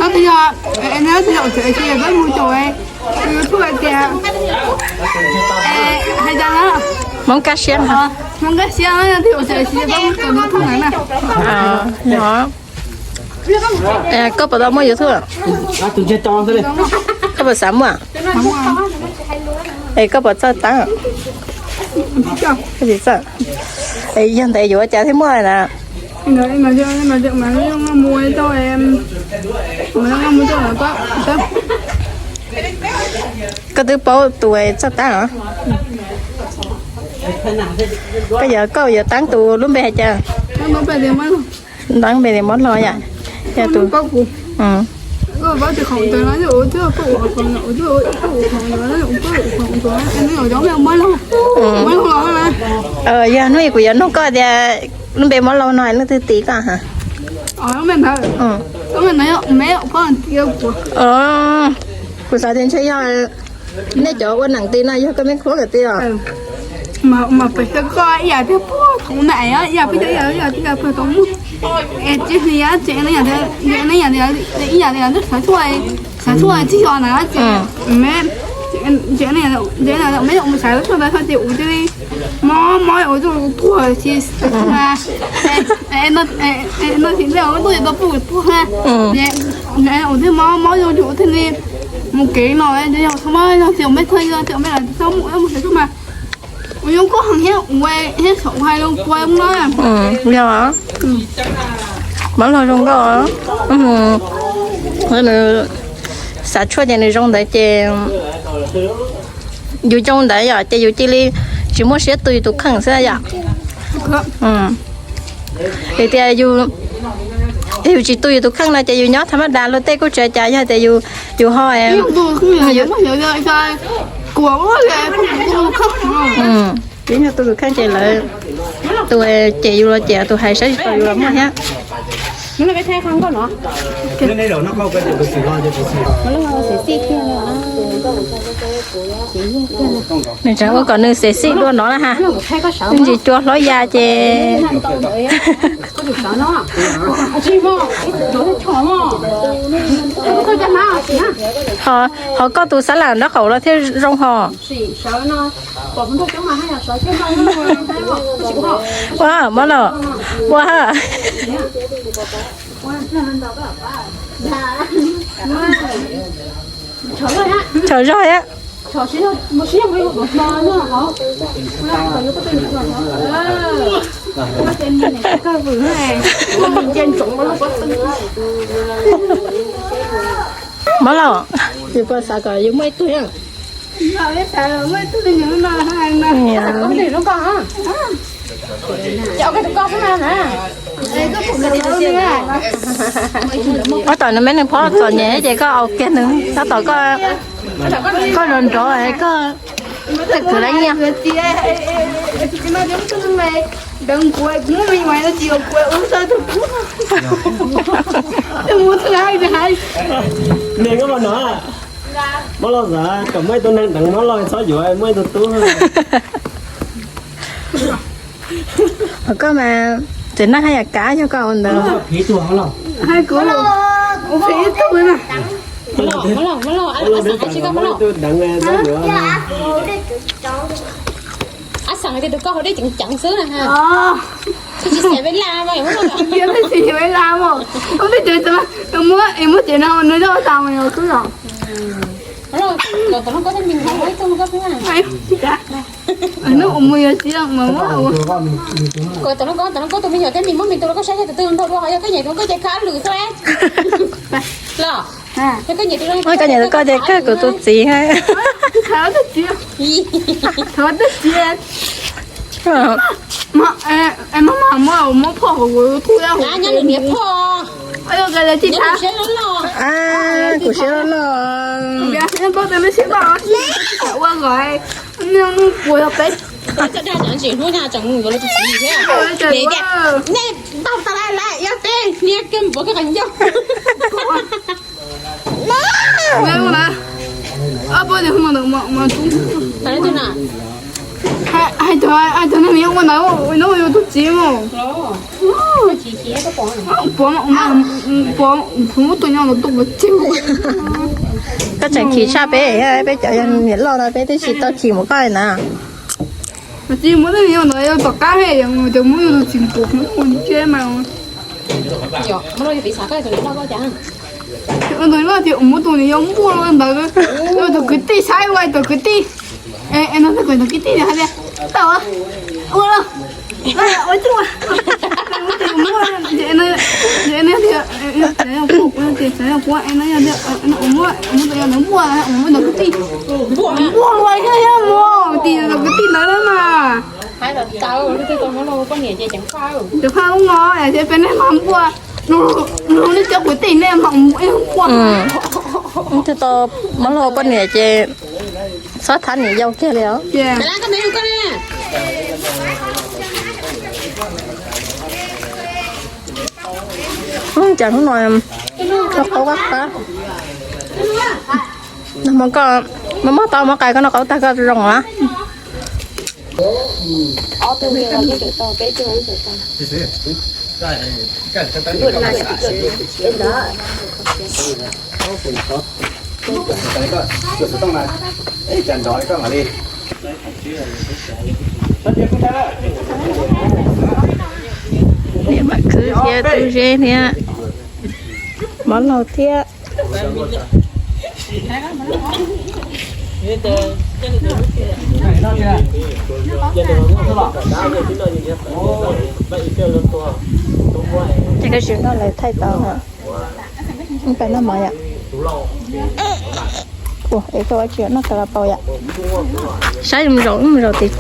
Twb yog, twb yog ua tsev tsis pab mus caum YouTube hais tias, hais tias na, Hmoob Kaj Siab, Hmoob Kaj Siab no yog twb yog ua tsev tsis pab mus caum YouTube na. Koj puas tau muaj YouTube? Koj puas xav muaj? Es koj puas txawj tab? Koj tsis txawj. Es yog ntawd yuav ua cas thiaj muaj na? Koj twb paub tus txawj tab los? Koj yuav, koj yuav tab tus lub npe hais cas? Tab npe tias Mob Laug yom. Yog tus Yog hnub kuv yuav nug koj tias lub npe Mob Laug no leej twg tis koj? Kuv xav tias ntshe yog nej cov ua neeg tis no yog koj me khuab tis os. Mas pes koj ib yam tiag puag thaum ntawd ib yam peb cov ib yam tiag puag thaum ub. Es tsis hnia ces ib yam tias, ib yam tias xav tshuaj, xav tshuaj tsis yog na ces me, ces me mus xav tshuaj ntawd ces ua cia li mob mob ua tuag tsis mas no tsis ntej ua tuaj ces tau pub tuag na. Ua thiaj mob mob zoo ces ua thiaj li mus kev no ces yog thaum mob yog ces ua me txog yog ces ua me los txog mus mus xav tshuaj mas ua zoo koj heev thiab ua thiab saum hais lus kua no. Yog Mob Laug zoo nkauj. Nws xav tshuaj ces nws zoo ntawd ces yus zoo ntawd yom ces yus cia li tsis muaj siab tu yus tus kheej xwb yom. Vim tias yus, yus tsis tu yus tus kheej no ces yus nyob tha maj das luag tej kuj tsis ua cas, yog tias yus, yus ho, yus yog tu tus kheej ces lawv, tus cem yus los cem, tus hais saib tsis tau yus los muaj thiab. Nws tseem ua kom nws xev xij dua no na ha. Ntsis cua hlob ya ces ho, ho koj tus xab lam nraub qaum los thiaj zoo ho. Ua, Mob Laug, ua ha. Tsaug zog thiab. Mob Laug, yus puas xav kom yus muaj ib tug? Tab tom nws me nws phob txom nyem ces koj au kiag nws, tab tom koj, koj nrov nrov, koj tej khwv lab nyiaj. Neeg koj mas no, Mob Laug xav kom muaj ib tug neeg deev Mob Laug txhob yuav muaj ib tug tub. Koj mas tseem neeg haj yam kav yog koj ua ntawd. Ab xeem tias tus koj hauv dej ceev ceev xwb na ha. Tsis xav ve la mas. Muab, muab ces no nws coj tas mus yog kub los. Kom tom no koj, tom no koj tus me nyuam thiab mis muab mis tus los koj saib yog tus twg nrog dua, ho yog koj nyiam tus koj ces khav lwm xwb los. Koj nyiam tus koj ces kawg kuv tus txiv. Nyob lwm niam phauj. Kuv siab loj loj. Ua kom nej puas yog peb. Txoj dag tseem ntsim hnub nyob tseem mus yuav lawv tus txiv thiab. Nej tau tas lawm yog peb niag kiag npaum koj qas ncauj. Tau leej twg na? Hais txog, hais txog nej niam ua ntawd no yog tus txiv mas. Pov, pov muab tus nyob los tuaj pov tseg. Koj tseem chim tshaj peb, peb cov yog niam loj no peb twb tsis tau chim mus koj na. Tsis muab tej niam ntawd yog tom qab he, cov muab yog tus txiv pov ua thiab mas. Tus loj ces muab tus niam yau npuaj ntawd, tus kwv tij saib ua tus kwv tij. Es no tus kwv tij hais tias, tau ua los, ua tij ua. Ces no tias, muab tus yau ntawd npuaj, muab tus kwv tij npuaj ua thiab thiab mus tim tus kwv tij ntawd na mas. Tus phaj ub no ces peb nej mas npuaj, nug nej cov kwv tij nej mas npuaj. Twb tau muab luag ua poj niam ces txhob thab niam yau kiag li os. Cas hnub no koj qaub qab qab. Nag hmo koj muab mob tau muab qais koj noj qaub tag koj zoo as. Niam mam khwv thiab tub zeb thiab, mob laug thiab. Ces koj tsis noj lawv thaij tau. Peb noj mov yom. Ua es koj ua tsis noj kab las paus yom. Saib mus zaum, mus zaum tim